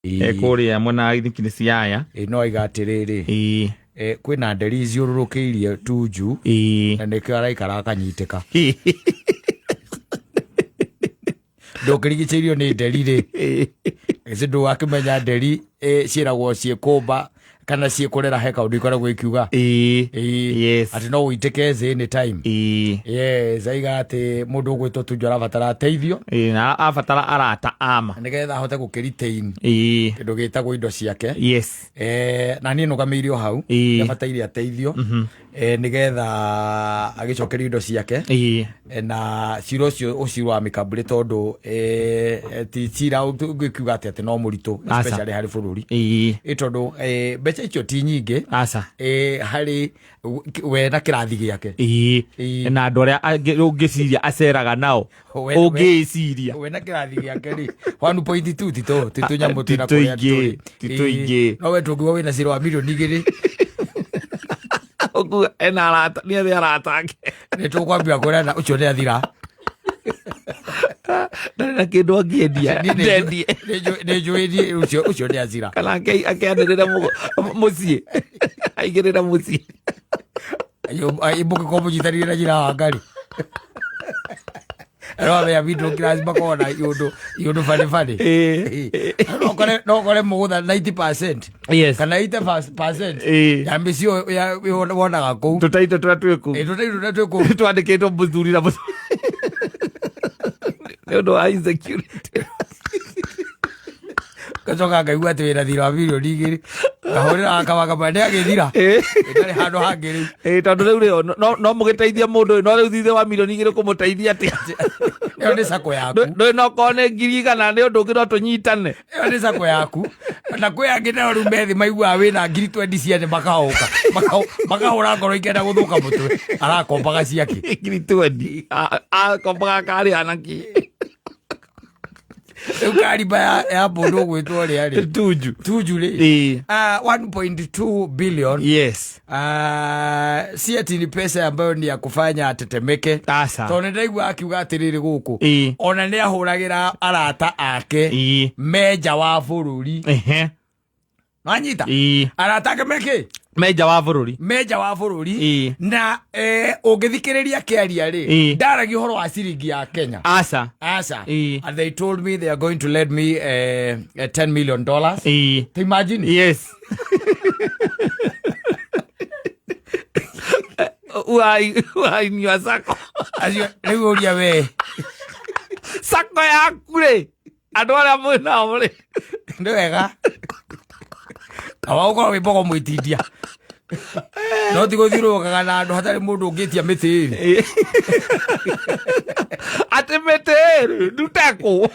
Kũrĩa mwena wa nĩ Siaya. Ĩ, no aiga atĩrĩrĩ, kwĩna nderi ciũrũrũkĩirie Tunju na nĩkĩo araikara akanyitĩka. Ndũngĩrigicĩirio nĩ nderi rĩ, ĩci ndũgakĩmenya nderi ciĩragwo ciĩkũmba kana ciĩkũrera, he kaũndũ ikoragwo ikiuga. Atĩ no ũitĩke thĩ anytime. Yes, aiga atĩ mũndũ ũgwĩtwo Tunju arabatara ateithio. Ĩĩ, na abatara arata ama nĩgetha ahote gũkĩretain kĩndũ gĩtagwo indo ciake. Na niĩ nũgamĩire o hau. Nĩabataire ateithio nĩgetha agĩcokerio indo ciake. Na cira ũcio ũcirwo wa mĩkambũrĩ tondũ ti cira ũngĩkiuga atĩ atĩ no mũritũ, especially harĩ bũrũri. Tondũ mbeca icio ti nyingĩ harĩ we na kĩrathi gĩake. Na andũ arĩa angĩ ũngĩciria aceraga nao, ũngĩciria we na kĩrathi gĩake rĩ, 1.2 tito ti tũnyamũ Ti twĩna kũrĩa tũingĩ, tũrĩ. ti tũingĩ. No we tũngiuga wĩna cira wa mirioni 2, Ũkuga ena arata, nĩ ethe arata ake. Nĩ tũkwambia kũrena ũcio nĩ athira. Ndarĩ na kĩndũ angĩendia. Niĩ ndendie. Nĩ njũĩ niĩ ũcio nĩ azira. Kana akĩanĩrĩre mũciĩ, aigĩrĩre mũciĩ. Mũngĩkorwo mũnyitanĩire na njĩra wa Ngai no amenya middle class makoragwo na iũndũ bani bani. No ũkore mũgũtha 90% kana 80% ya mĩciĩ wonaga kũu. Tũtaito tũrĩa twĩ kũu. Tũtaito tũrĩa twĩ kũu. Twandĩkĩtwo mũthuri na mũthuri nĩ ũndũ wa insecurity. Gacoka ngaigua atĩ wĩna thirĩ wa mirioni 2, ngahũrĩra akawakama nĩ agĩthira. Ndarĩ handũ hangĩ rĩu. Ĩĩ, tondũ rĩu rĩo no mũgĩteithie mũndũ ũyũ, no rĩu thutha wa mirioni 2 kũmũteithia atĩa? Ĩyo nĩ sako yaku. Ndũĩ no korwo nĩ 100,000 nĩ ũndũ ũngĩ no tũnyitane. Ĩyo nĩ sako yaku. Na kwĩ angĩ nao rĩu methi maiguaga wĩna ngiri 20 ciene makahũka makahũra ngoro ikenda gũthũka mũtwe arakombaga ciake. 20,000 akombaga karĩa na kĩ? Rĩu karimba ya mũndũ ũgwĩtwo ũrĩa rĩ, Tunju. Tunju rĩ, 1.2 billion si ati ni pesa ambayo ni ya kufanya atetemeke. Aca. Tondũ nĩ ndaigua akiuga atĩrĩrĩ gũkũ, ona nĩ ahũragĩra arata ake me nja wa bũrũri. Wanyita? Arata ake mekĩ? Me nja wa bũrũri. Me nja wa bũrũri. Na ũngĩthikĩrĩria akĩaria rĩ, ndaragia ũhoro wa ciringi ya Kenya. Aca. Aca. And they told me they are going to lend me $10 million. To imagine. Yes. Uai sako. Acio rĩu ũria we. Sako yaku rĩ, andũ arĩa mwĩ nao rĩ. Nĩ wega awa ũkorwo wĩ mbogo mwĩtindia no ti gũthiũrũrũkaga na andũ hatarĩ mũndũ ũngĩtia mĩtĩ ĩrĩ. Atĩ mĩtĩ ĩrĩ ndute kũ?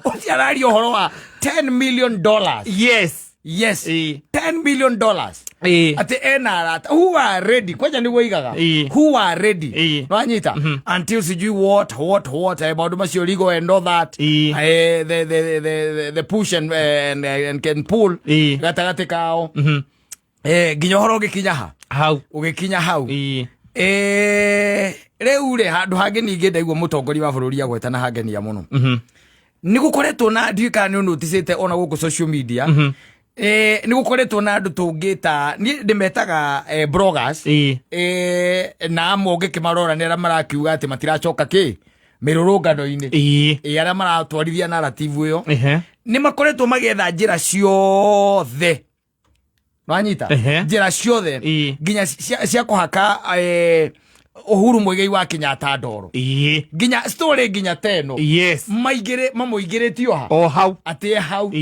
Ũcio araria ũhoro wa $10 million. Yes. $10 million. Atĩ ena arata who are ready kwanja nĩguo igaga who are ready. Nwanyita until sijui what what what, maũndũ macio legal and all that, the push and can pull gatagatĩ kao, nginya ũhoro ũgĩkinya ha hau. Ũgĩkinya hau. Rĩu rĩ, handũ hangĩ ningĩ ndaigua mũtongoria wa bũrũri agweta na hangenia mũno. Nĩ gũkoretwo na, ndiũĩ kana nĩ ũnoticĩte ona gũkũ social media, nĩ gũkoretwo na andũ tũngĩta, niĩ ndĩmetaga bloggers, na amwe ũngĩkĩmarora nĩ arĩa marakiuga atĩ matiracoka kĩ mĩrũrũngano-inĩ. Arĩa maratwarithia narrative ĩyo nĩ makoretwo magĩetha njĩra ciothe, wanyita? Njĩra ciothe nginya cia kũhaka Uhuru Muigai wa Kenyatta ndoro, nginya story nginya teno maingĩrĩ mamũingĩrĩtio ha o hau. Atĩ e hau.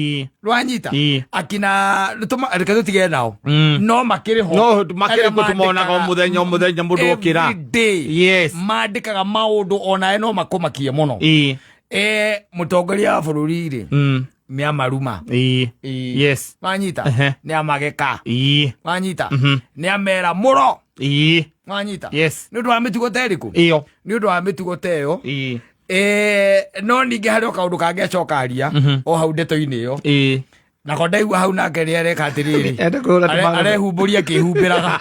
Rwanyita? Akina reke tũtige nao. No makĩrĩ ho. No makĩrĩ Arĩa kũ tũmonaga o mandĩkaga mũthenya o mũthenya mũndũ okĩra. Every day. Mandĩkaga maũndũ onawe no makũmakie mũno. Mũtongoria wa bũrũri rĩ, nĩ amaruma. Wanyita? Nĩ amageka. Wanyita? Nĩ amera mũro. Wanyita? Yes. Nĩ ũndũ wa mĩtugo ta ĩrĩkũ? Ĩyo. Nĩ ũndũ wa mĩtugo ta ĩyo. No ningĩ harĩ o kaũndũ kangĩ acoka aria o hau ndeto-inĩ ĩyo, nako ndaigua hau nake nĩ areka atĩrĩrĩ, Enda kũhũra tũmaũndũ. Arehumbũria akĩhumbĩraga.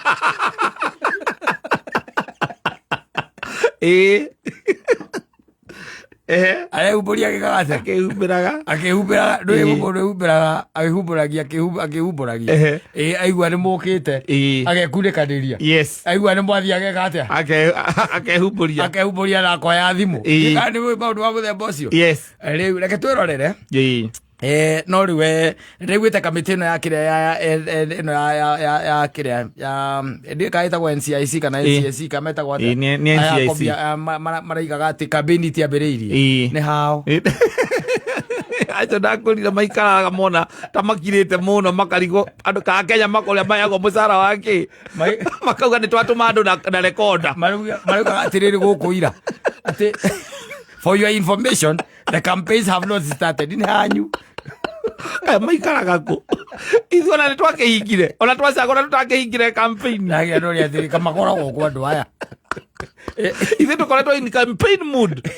Ehe. Arehumbũria agĩkaga atĩa? Akĩhumbĩraga. Akĩhumbĩraga. Ndũĩ mũndũ ehumbĩraga, agĩhumbũragia, akĩhumbũragia. Ĩĩ, aigua nĩ mũkĩte, agekunĩkanĩria. Aigua nĩ mwathiĩ ageka atĩa? Akehumbũria. Akehumbũria na akoya thimũ. Kana nĩ maũndũ ma mũthemba ũcio. Rĩu reke twĩrorere. No rĩu nĩndaiguĩte kamĩtĩ ĩno ya kĩrĩa ya ĩno ya kĩrĩa ya ndiũĩ kana ĩtagwo NCIC kana NCSC kana metagwo atĩa. Nĩ Aya NCIC. kombia, aya maraigaga atĩ kambĩini itiambĩrĩirie. Nĩ hao. Acio ndakũrire maikaraga mona ta makirĩte mũno makarigwo andũ ka Kenya makorĩa mayagwo mũcara wa kĩ makauga nĩ twatũma andũ na rekonda. Maraugaga atĩrĩrĩ gũkũ ira atĩ for your information, the campaigns have not started. Nĩ hanyu. Aya maikaraga kũ? Ithuĩ ona nĩ twakĩhingire, ona twacagũra tũtakĩhingire campaign. Ndagĩa ndũrĩa atĩrĩ kamakoragwo kwa andũ aya. Ithuĩ tũkoretwo in campaign mood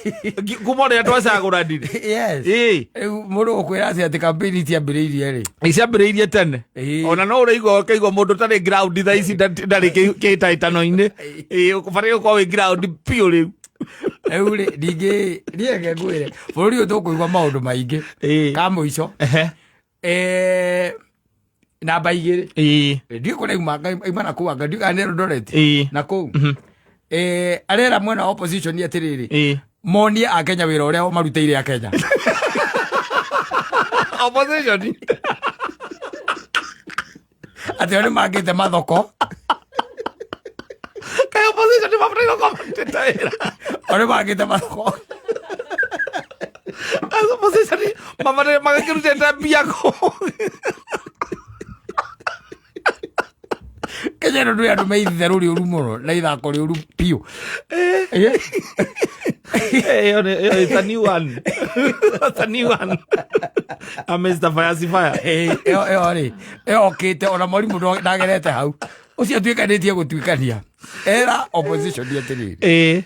kuma ũrĩa twacagũranire. Yes. Ĩĩ. Rĩu mũndũ ũkwĩra atĩ campaign itiambĩrĩirie rĩ. Iciambĩrĩirie tene. Ĩĩ. Ona no ũraigua ũkaigua mũndũ ũtarĩ ground thaa ici ndarĩ kĩhĩtahĩtano-inĩ. Ĩĩ, ũbataire gũkorwo wĩ ground biũ rĩu. Rĩu rĩ, ningĩ niĩ reke ngwĩre bũrũri ũyũ tũkũigua maũndũ maingĩ. Ĩĩ. Ka mũico. Namba 2. Ĩĩ. Ndiũĩ kũrĩa auma na kũu, anga ndiũĩ kana nĩ Eldoret. Ĩĩ. Na kũu. Arera mwena wa opposition atĩrĩrĩ. Ĩĩ. Monie Akenya wĩra ũrĩa marutĩire Akenya. Opposition. Atĩ o nĩ mangĩte mathoko. Kaĩ opposition nĩ mabataire gũkorwo marutĩte wĩra? O nĩ mangĩte mathoko. Opposition mabataire magakĩrutĩte mbia kũ? Kenya ĩno ndũrĩ andũ me itherũ rĩũru mũno na ithako rĩũru biũ. Ĩyo it's a new one. That's a new one. I'm Mr. Fire Fire. Ĩyo rĩ, ĩyo okĩte ona mwarimũ ndagerete hau. Ũcio atuĩkanĩtie gũtuĩkania. Era opposition atĩrĩrĩ. Ĩĩ.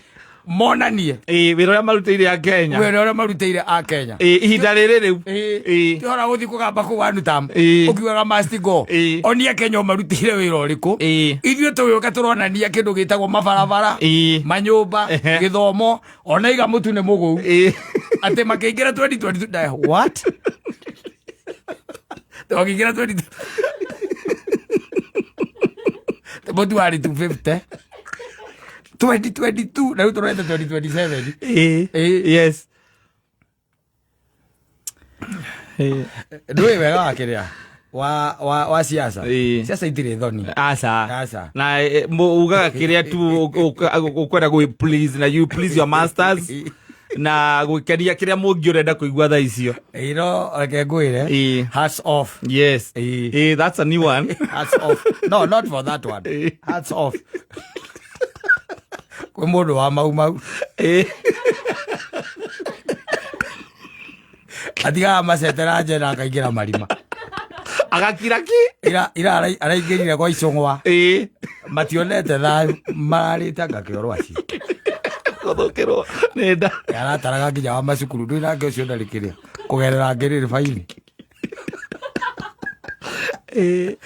Monanie. Ĩĩ, wĩra ũrĩa marutĩire a Kenya. Wĩra ũrĩa marutĩire a Kenya. Ĩĩ, ihinda rĩrĩ rĩu. Ĩĩ. Ĩĩ. Ti ũhoro wa gũthiĩ kũgamba kũu Anutam. Ĩĩ. Ũkiugaga must go. Ĩĩ. Onia Kenya ũmarutĩire wĩra ũrĩkũ. Ĩĩ. Ithuĩ tũgĩũka tũronania kĩndũ gĩtagwo mabarabara. Ĩĩ. Manyũmba, Ehe. gĩthomo, ona iga mũtu nĩ mũgũu. Ĩĩ. Atĩ makĩingĩra 2022 what? Makĩingĩra 20 mũtu warĩ 250. 2022 na rĩu tũrorete 2027. Ĩĩ. Ĩĩ. Yes. Ĩĩ. Ndũĩ wega wa kĩrĩa wa siasa. Ĩĩ. Siasa itirĩ thoni. Aca. Aca. Na ugaga kĩrĩa tu ũkwenda gwĩ please na you please your masters na gwĩkenia kĩrĩa mũngĩ ũrenda kũigua thaa icio. Ĩĩ, no reke ngwĩre. Ĩĩ. Hats off. Yes. Ĩĩ. Ĩĩ, that's a new one. Hats off. No, not for that one. Ĩĩ. Hats off. Kwĩ mũndũ wa mau mau. Ĩĩ. Atigaga macetera nje na akaingĩra marima. Agakira ki? Ira araingĩrire kwa icũng'wa. Ĩĩ. Mationete thayũ, mararĩte anga kĩoro acio. Gũthũkĩrwo nĩ nda. Arataraga nginya wa macukuru, ndũĩ nake ũcio ndarĩ kĩrĩa. Kũgerera ngĩrĩrĩ baini. Ĩĩ.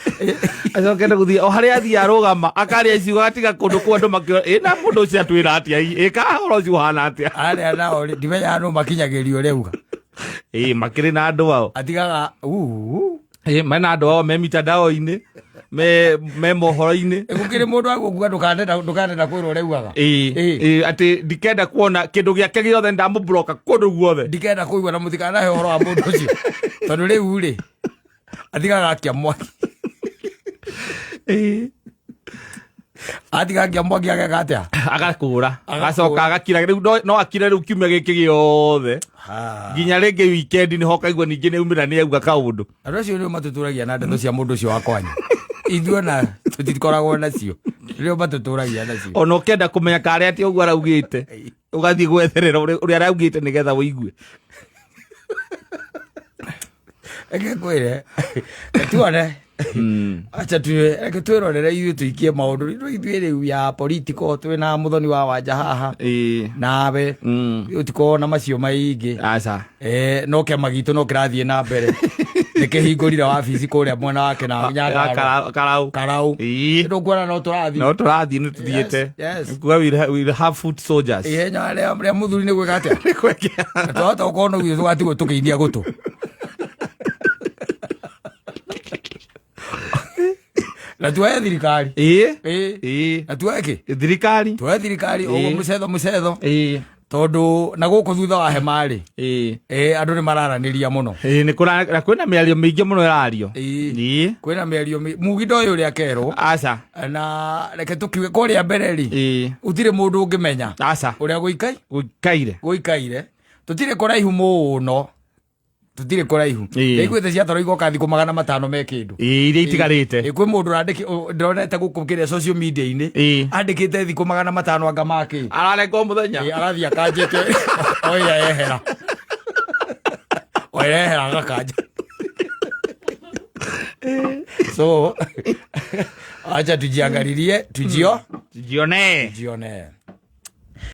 Acokete gũthiĩ o harĩa athiĩ arũgama akaria ciugo agatiga kũndũ kũu andũ makĩũra ĩ na mũndũ ũcio atwĩra atĩa ĩ ka ũhoro ũcio ũhana atĩa. Arĩa nao rĩ, ndimenyaga nũ makinyagĩrio rĩu. Ĩĩ, makĩrĩ na andũ ao. Atigaga uu. Ĩĩ, mena andũ ao me mitandao-inĩ, me mohoro-inĩ. Gũkĩrĩ mũndũ agũkua ndũkanenda kwĩrwo ũrĩa augaga. Ĩĩ. Ĩĩ. Ĩĩ, atĩ ndikenda kuona kĩndũ gĩake gĩothe ndamũbloka kũndũ guothe. Ndikenda kũigua na mũtikanahe ũhoro wa mũndũ ũcio. Tondũ rĩu rĩ, atigaga akia mwaki. Ĩĩ. Atiga akia mwaki ageka atĩa? Agakũra. Agacoka agakira rĩu no akire rĩu kiumia gĩkĩ gĩothe. Nginya rĩngĩ weekend nĩho ũkaigua ningĩ nĩaumĩra nĩauga kaũndũ. Andũ acio nĩo matũtũragia na ndeto cia mũndũ ũcio wa kwanyu. Ithuĩ ona tũtikoragwo nacio. Nĩo matũtũragia nacio. Ona ũkĩenda kũmenya karĩa atĩ ũguo araugĩte, ũgathiĩ gwetherera ũrĩa araugĩte nĩgetha ũigue. Reke ngwĩre, tuone. Acha reke twĩrorere ithuĩ tũikie maũndũ rĩu ithuĩ rĩu ya political twĩna mũthoni wa wanja haha. Nawe ũtikorwo na macio maingĩ. Aca. No kĩama gitũ no kĩrathiĩ na mbere, nĩ kĩhingũrire wabici kũrĩa mwena wake na Nyandarua. Karau. Karau. Ndũkuona no tũrathiĩ? No tũrathiĩ, nĩ tũthiĩte. Kuga we'll have foot soldiers. Ihenya rĩa mũthuri nĩ gwĩka atĩa? Nĩ kwekea. Na twahota gũkorwo noguo tũgatigwo tũkĩinia gũtũ na tuoye thirikari. Na tuoye kĩ? Thirikari. Tuoye thirikari ũguo, mũcetho mũcetho, tondũ na gũkũ thutha wa hema rĩ, andũ nĩ mararanĩria mũno. Ĩĩ, nĩ kũra na kwĩna mĩario mĩingĩ mũno ĩrario. Kwĩna mĩario mugindo ũyũ ũrĩa kerwo. Aca. Na reke tũkiuge kũrĩa mbere rĩ, gũtirĩ mũndũ ũngĩmenya Aca. ũrĩa gũikai Gũikaire. Gũikaire. Tũtirĩ kũraihu mũno, tũtirĩ kũraihu. Ndaiguĩte ciatoro igoka thikũ 500 me kĩndũ. Iria itigarĩte. Kwĩ mũndũ ũrandĩki ndĩronete gũkũ kĩrĩa social media-inĩ andĩkĩte thikũ 500 anga makĩ. Ararenga o mũthenya. Arathiĩ akanjĩte o ĩrĩa yehera, o ĩrĩa yehera agakanja. So acha tujiangalilie, tujio Tujione. Tujione.